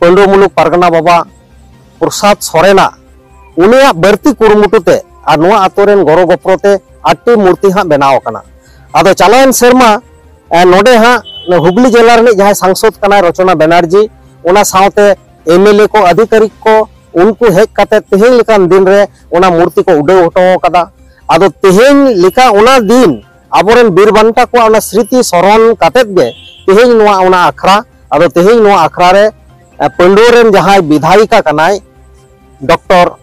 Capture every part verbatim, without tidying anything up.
ᱯᱟᱹᱱᱰᱩ ᱢᱩᱞᱩᱠ ᱯᱟᱨᱜᱟᱱᱟ ᱵᱟᱵᱟ ᱯᱨᱚᱥᱟᱫᱽ ᱥᱚᱨᱮᱱᱟᱜ, ᱩᱱᱤᱭᱟᱜ ᱵᱟᱹᱲᱛᱤ ᱠᱩᱨᱩᱢᱩᱴᱩ ᱛᱮ ᱟᱨ ᱱᱚᱣᱟ ᱟᱛᱳ ᱨᱮᱱ ᱜᱚᱲᱚ ᱜᱚᱯᱚᱲᱚ ᱛᱮ ᱟᱴᱴᱤ ᱢᱩᱨᱛᱤ ᱦᱟᱸᱜ ᱵᱮᱱᱟᱣ ᱟᱠᱟᱱᱟ᱾ ᱟᱫᱚ ᱪᱟᱞᱟᱣᱮᱱ ᱥᱮᱨᱢᱟ, ᱮ, ᱱᱚᱰᱮ ᱦᱟᱸᱜ ᱦᱩᱜᱽᱞᱤ ᱡᱮᱞᱟ ᱨᱤᱱᱤᱡ ᱡᱟᱦᱟᱸᱭ ᱥᱟᱝᱥᱚᱫ ᱠᱟᱱᱟᱭ ᱨᱚᱪᱚᱱᱟ ᱵᱮᱱᱟᱨᱡᱤ, ᱚᱱᱟ ᱥᱟᱶᱛᱮ ᱮᱢ ᱮᱞ ᱮ ᱠᱚ, ᱟᱫᱷᱤᱠᱟᱨᱤᱠ ᱠᱚ, ᱩᱱᱠᱩ ᱦᱮᱡ ᱠᱟᱛᱮ ᱛᱮᱦᱮᱧ ᱞᱮᱠᱟᱱ ᱫᱤᱱ ᱨᱮ ᱚᱱᱟ ᱢᱩᱨᱛᱤ ᱠᱚ ᱩᱰᱟᱹᱣ ᱦᱚᱴᱚ ᱟᱠᱟᱫᱟ᱾ ᱟᱫᱚ ᱛᱮᱦᱮᱧ ᱞᱮᱠᱟ ᱚᱱᱟ ᱫᱤᱱ ᱟᱵᱚᱨᱮᱱ ᱵᱤᱨ ᱵᱟᱱᱴᱟ ᱠᱚᱣᱟᱜ ᱚᱱᱟ ᱥᱨᱤᱛᱤ ᱥᱚᱨᱚᱱ ᱠᱟᱛᱮᱫ ᱜᱮ ᱛᱮᱦᱮᱧ ᱱᱚᱣᱟ ᱚᱱᱟ ᱟᱠᱷᱲᱟ, ᱟᱫᱚ ᱛᱮᱦᱮᱧ ᱱᱚᱣᱟ ᱟᱠᱷᱲᱟ ᱨᱮ, ᱮ, ᱯᱟᱹᱱᱰᱩᱣᱟᱹ ᱨᱮᱱ ᱡᱟᱦᱟᱸᱭ ᱵᱤᱫᱷᱟᱭᱤᱠᱟ ᱠᱟᱱᱟᱭ, ᱰᱚᱠᱴᱚᱨ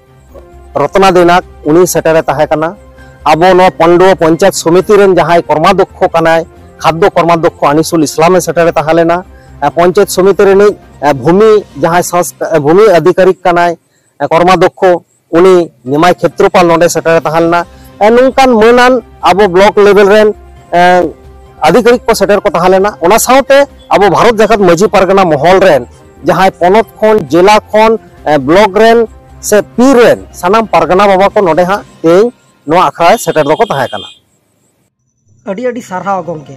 ᱨᱚᱛᱱᱟ ᱫᱮᱱᱟᱜᱽ, ᱩᱱᱤ ᱥᱮᱴᱮᱨᱮ ᱛᱟᱦᱮᱸ ᱠᱟᱱᱟ᱾ ᱟᱵᱚ ᱱᱚᱣᱟ ᱯᱟᱹᱱᱰᱩᱣᱟᱹ ᱯᱚᱧᱪᱟᱭᱮᱛ ᱥᱚᱢᱤᱛᱤ ᱨᱮᱱ ᱡᱟᱦᱟᱸᱭ ᱠᱚᱨᱢᱟᱫᱷᱚᱠᱠᱷᱚ ᱠᱟᱱᱟᱭ, ᱠᱷᱟᱫᱽᱫᱚ ᱠᱚᱨᱢᱟᱫᱷᱚᱠᱠᱷᱚ ᱟᱱᱤᱥᱩᱞ ᱤᱥᱞᱟᱢᱮ ᱥᱮᱴᱮᱨᱮ ᱛᱟᱦᱮᱸ ᱞᱮᱱᱟ᱾ ᱮ, ᱯᱚᱧᱪᱟᱭᱮᱛ ᱥᱚᱢᱤᱛᱤ ᱨᱤᱱᱤᱡ, ᱮ, ᱵᱷᱩᱢᱤ ᱡᱟᱦᱟᱸᱭ ᱥᱚᱝᱥ-, ᱮ, ᱵᱷᱩᱢᱤ ᱟᱫᱷᱤᱠᱟᱨᱤᱠ ᱠᱟᱱᱟᱭ, ᱮ, ᱠᱚᱨᱢᱟᱫᱷᱚᱠᱠᱷᱚ, ᱩᱱᱤ ᱱᱤᱢᱟᱭ ᱠᱷᱮᱛᱨᱚᱯᱟᱞ ᱱᱚᱰᱮ ᱥᱮᱴᱮᱨᱮ ᱛᱟᱦᱮᱸ ᱞᱮᱱᱟ᱾ ᱮ, ᱱᱚᱝᱠᱟᱱ ᱢᱟᱹᱱᱟᱱ ᱟᱵᱚ ᱵᱞᱚᱠ ᱞᱮᱵᱮᱞ ᱨᱮᱱ, ᱮ, ᱟᱫᱷᱤᱠᱟᱨᱤᱠ ᱠᱚ ᱥᱮᱴᱮᱨ ᱠᱚ ᱛᱟᱦᱮᱸ ᱞᱮᱱᱟ᱾ ᱚᱱᱟ ᱥᱟᱶᱛᱮ ᱟᱵᱚ ᱵᱷᱟᱨᱚᱛ ᱡᱟᱠᱟᱛ ᱢᱟᱹᱡᱷᱤ ᱯᱟᱨᱜᱟᱱᱟ ᱢᱚᱦᱚᱞ ᱨᱮᱱ ᱡᱟᱦᱟᱸᱭ ᱯᱚᱱᱚᱛ ᱠᱷᱚᱱ, ᱡᱮᱞᱟ ᱠᱷᱚᱱ, ᱮ, ᱵᱞᱚᱠ ᱨᱮᱱ ᱥᱮ ᱯᱤᱨ ᱨᱮᱱ ᱥᱟᱱᱟᱢ ᱯᱟᱨᱜᱟᱱᱟ ᱵᱟᱵᱟ ᱠᱚ ᱱᱚᱰᱮ ᱦᱟᱸᱜ ᱛᱮᱦᱮᱧ ᱱᱚᱣᱟ ᱟᱠᱷᱲᱟ ᱨᱮ ᱥᱮᱴᱮᱨ ᱫᱚᱠᱚ ᱛᱟᱦᱮᱸ ᱠᱟᱱᱟ᱾ ᱟᱹᱰᱤ ᱟᱹᱰᱤ ᱥᱟᱨᱦᱟᱣ ᱜᱚᱢᱠᱮ᱾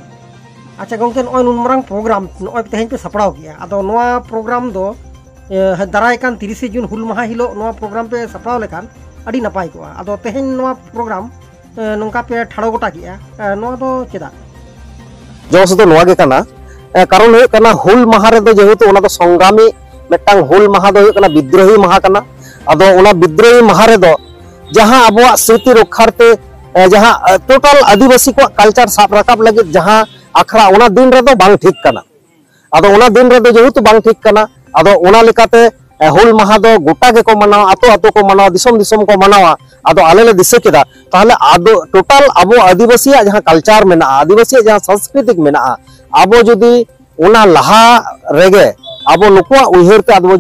ᱟᱪᱪᱷᱟ ᱜᱚᱢᱠᱮ, ᱱᱚᱜᱼᱚᱭ ᱱᱩᱱ ᱢᱟᱨᱟᱝ ᱯᱨᱳᱜᱨᱟᱢ ᱱᱚᱜᱼᱚᱭ ᱛᱮᱦᱮᱧ ᱯᱮ ᱥᱟᱯᱲᱟᱣ ᱠᱮᱜᱼᱟ, ᱟᱫᱚ ᱱᱚᱣᱟ ᱯᱨᱳᱜᱨᱟᱢ ᱫᱚ, ᱮ, ᱫᱟᱨᱟᱭ ᱠᱟᱱ ᱛᱤᱨᱤᱥᱮ ᱡᱩᱱ ᱦᱩᱞ ᱢᱟᱦᱟ ᱦᱤᱞᱳᱜ ᱱᱚᱣᱟ ᱯᱨᱳᱜᱨᱟᱢ ᱯᱮ ᱥᱟᱯᱲᱟᱣ ᱞᱮᱠᱷᱟᱱ ᱟᱹᱰᱤ ᱱᱟᱯᱟᱭ ᱠᱚᱜᱼᱟ᱾ ᱟᱫᱚ ᱛᱮᱦᱮᱧ ᱱᱚᱣᱟ ᱯᱨᱳᱜᱨᱟᱢ, ᱮ, ᱱᱚᱝᱠᱟ ᱯᱮ ᱴᱷᱟᱲᱚ ᱜᱚᱴᱟ ᱠᱮᱜᱼᱟ, ᱮ, ᱱᱚᱣᱟ ᱫᱚ ᱪᱮᱫᱟᱜ? ᱡᱚᱥ ᱫᱚ ᱱᱚᱣᱟ ᱜᱮ ᱠᱟᱱᱟ, ᱮ, ᱠᱟᱨᱚᱱ ᱦᱩᱭᱩᱜ ᱠᱟᱱᱟ, ᱦᱩᱞ ᱢᱟᱦᱟ ᱨᱮᱫᱚ ᱡᱮᱦᱮᱛᱩ ᱚᱱᱟ ᱫᱚ ᱥᱚᱝᱜᱨᱟᱢᱤ ᱢᱤᱫᱴᱟᱝ ᱦᱩᱞ ᱢᱟᱦᱟ ᱫᱚ ᱦᱩᱭᱩᱜ ᱠᱟᱱᱟ ᱵᱤᱫᱽᱨᱳᱦᱤ ᱢᱟᱦᱟ ᱠᱟᱱᱟ᱾ ᱟᱫᱚ ᱚᱱᱟ ᱵᱤᱫᱽᱨᱳᱦᱤ ᱢᱟᱦᱟ ᱨᱮᱫᱚ ᱡᱟᱦᱟᱸ ᱟᱵᱚᱣᱟᱜ ᱥᱨᱤᱛᱤ ᱨᱚᱠᱠᱷᱟᱨᱛᱮ, ᱮ, ᱡᱟᱦᱟᱸ, ᱮ, ᱴᱳᱴᱟᱞ ᱟᱹᱫᱤᱵᱟᱹᱥᱤ ᱠᱚᱣᱟᱜ ᱠᱟᱞᱪᱟᱨ ᱥᱟᱵ ᱨᱟᱠᱟᱵ ᱞᱟᱹᱜᱤᱫ ᱡᱟᱦᱟᱸ ᱟᱠᱷᱲᱟ, ᱚᱱᱟ ᱫᱤᱱ ᱨᱮᱫᱚ ᱵᱟᱝ ᱴᱷᱤᱠ ᱠᱟᱱᱟ᱾ ᱟᱫᱚ ᱚᱱᱟ ᱫᱤᱱ ᱨᱮᱫᱚ ᱡᱮᱦᱮᱛᱩ ᱵᱟᱝ ᱴᱷᱤᱠ ᱠᱟᱱᱟ, ᱟᱫᱚ ᱚᱱᱟ ᱞᱮᱠᱟᱛᱮ, ᱮ, ᱦᱩᱞ ᱢᱟᱦᱟ ᱫᱚ ᱜᱚᱴᱟ ᱜᱮᱠᱚ ᱢᱟᱱᱟᱣᱟ, ᱟᱛᱳ ᱟᱛᱳ ᱠᱚ ᱢᱟᱱᱟᱣᱟ, ᱫᱤᱥᱚᱢ ᱫᱤᱥᱚᱢ ᱠᱚ ᱢᱟᱱᱟᱣᱟ᱾ ᱟᱫᱚ ᱟᱞᱮ ᱞᱮ ᱫᱤᱥᱟᱹ ᱠᱮᱫᱟ, ᱛᱟᱦᱚᱞᱮ ᱟᱫᱚ ᱴᱳᱴᱟᱞ ᱟᱵᱚ ᱟᱹᱫᱤᱵᱟᱹᱥᱤᱭᱟᱜ ᱡᱟᱦᱟᱸ ᱠᱟᱞᱪᱟᱨ ᱢᱮᱱᱟᱜᱼᱟ, ᱟᱹᱫᱤᱵᱟᱹᱥᱤᱭᱟᱜ ᱡᱟᱦᱟᱸ ᱥᱟᱝᱥᱠᱨᱤᱛᱤᱠ ᱢᱮᱱᱟᱜᱼᱟ, ᱟᱵᱚ ᱡᱩᱫᱤ ᱚᱱᱟ ᱞᱟᱦᱟ ᱨᱮᱜᱮ ᱟᱵᱚ ᱱᱩᱠᱩᱣᱟᱜ ᱩᱭᱦᱟᱹᱨ ᱛᱮ ᱟᱵᱚ